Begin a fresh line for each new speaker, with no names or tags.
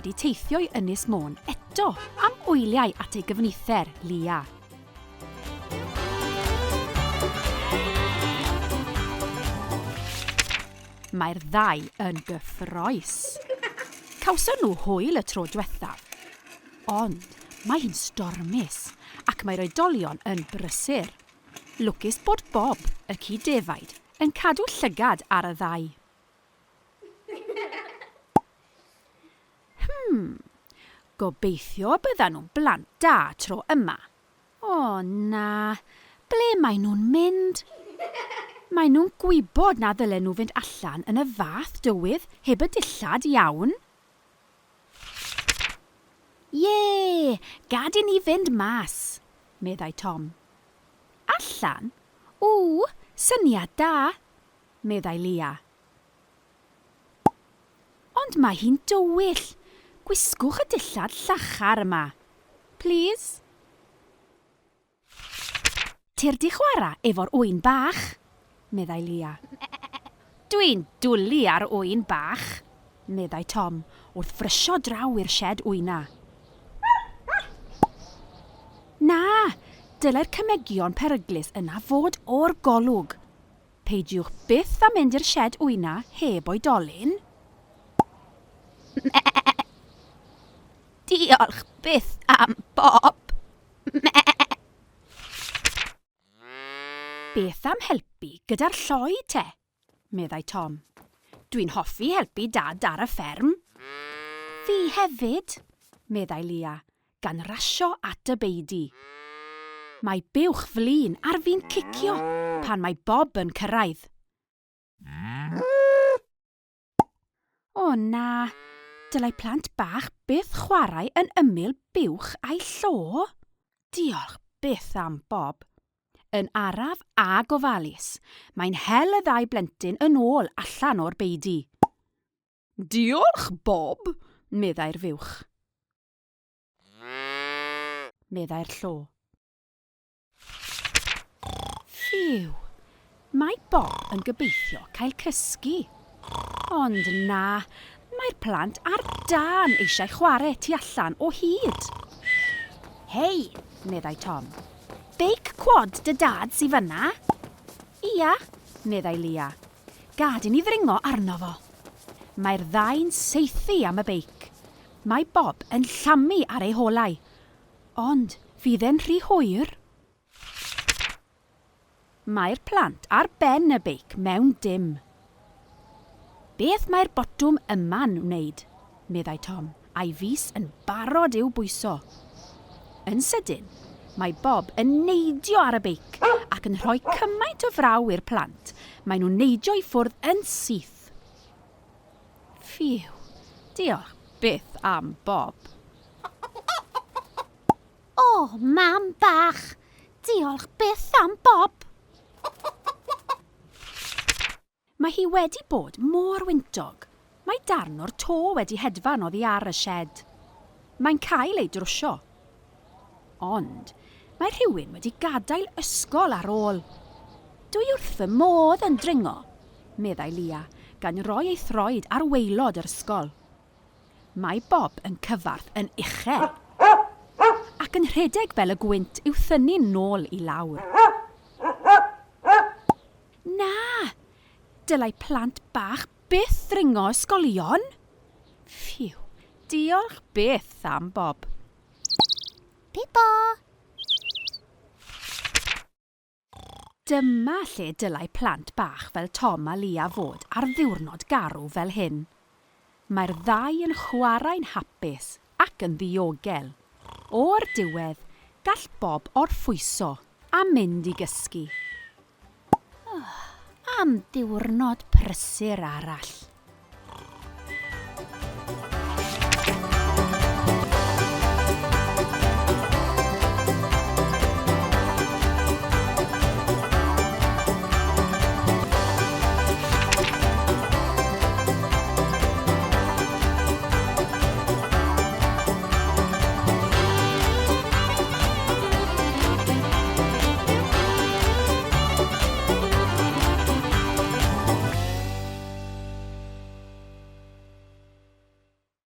wedi teithio i Ynys Môn eto am wyliau at ei gyfnither, Lia. Mae'r ddau yn gyffrous. Cawson nhw hwyl y tro diwethaf. Ond mae hi'n stormus ac mae'r oedolion yn brysur. Lwcus bod Bob, y ci defaid, yn cadw llygad ar y ddau. Hmm, gobeithio y byddan nhw'n blant da tro yma. O na, ble maen nhw'n mynd? Maen nhw'n gwybod na ddylen nhw fynd allan yn y fath dywydd heb y dillad iawn. Ie, gad i ni fynd mas, meddai Tom. Allan? Ww, syniad da, meddai Lia. Ond mae hi'n dywyll. Gwisgwch y dillad llachar yma. Plîs? Tyrd i chwarae efo'r ŵyn bach, meddai Lia. Dwi'n dwlu ar ŵyn bach, meddai Tom wrth frysio draw i'r sied wyna. Na, dylai'r cymegion peryglus yna fod o'r golwg. Peidiwch byth â mynd i'r sied wyna heb oedolyn. Diolch byth am Bob. Beth am helpu gyda'r lloi te? meddai Tom. Dwi'n hoffi helpu Dad ar y fferm. Fi hefyd, meddai Lia, gan rasio at y beudy. Mae buwch flin ar fin cicio pan mae Bob yn cyrraedd. O na, dylai plant bach byth chwarae yn ymyl buwch a'i llo. Diolch byth am Bob. Yn araf a gofalus, mae'n hel y ddau blentyn yn ôl allan o'r beudy. Diolch, Bob, meddai'r fuwch. Meddai'r llo. Ffiw! Mae Bob yn gobeithio cael cysgu. Ond na, mae'r plant ar dân eisiau chwarae tu allan o hyd. Hei, meddai Tom. Beic cwad dy dad sy fan'na? Ia, meddai Lia. Gad i ni ddringo arno fo. Mae'r ddau'n saethu am y beic. Mae Bob yn llamu ar ei holau. Ond fydd e'n rhy hwyr? Mae'r plant ar ben y beic mewn dim. Beth mae'r botwm yma'n wneud? meddai Tom, a'i fys yn barod i'w bwyso. Yn sydyn, mae Bob yn neidio ar y beic ac yn rhoi cymaint o fraw i'r plant, maen nhw'n neidio i ffwrdd yn syth. Ffiw, diolch byth am Bob. O, mam bach! Diolch byth am Bob! Mae hi wedi bod mor wyntog. Mae darn o'r to wedi hedfan oddi ar y sied. Mae'n cael ei drwsio. Ond mae rhywun wedi gadael ysgol ar ôl. Dwi wrth fy modd yn dringo, meddai Lia, gan roi ei throed ar waelod yr ysgol. Mae Bob yn cyfarth yn uchel ac yn rhedeg fel y gwynt i'w thynnu nôl i lawr. Na! Dylai plant bach byth ddringo ysgolion! Ffiw, diolch byth am Bob.
Pipo!
Dyma lle dylai plant bach fel Tom a Lia fod ar ddiwrnod garw fel hyn. Mae'r ddau yn chwarae'n hapus ac yn ddiogel. O'r diwedd, gall Bob orffwyso a mynd i gysgu. Am ddiwrnod prysur arall.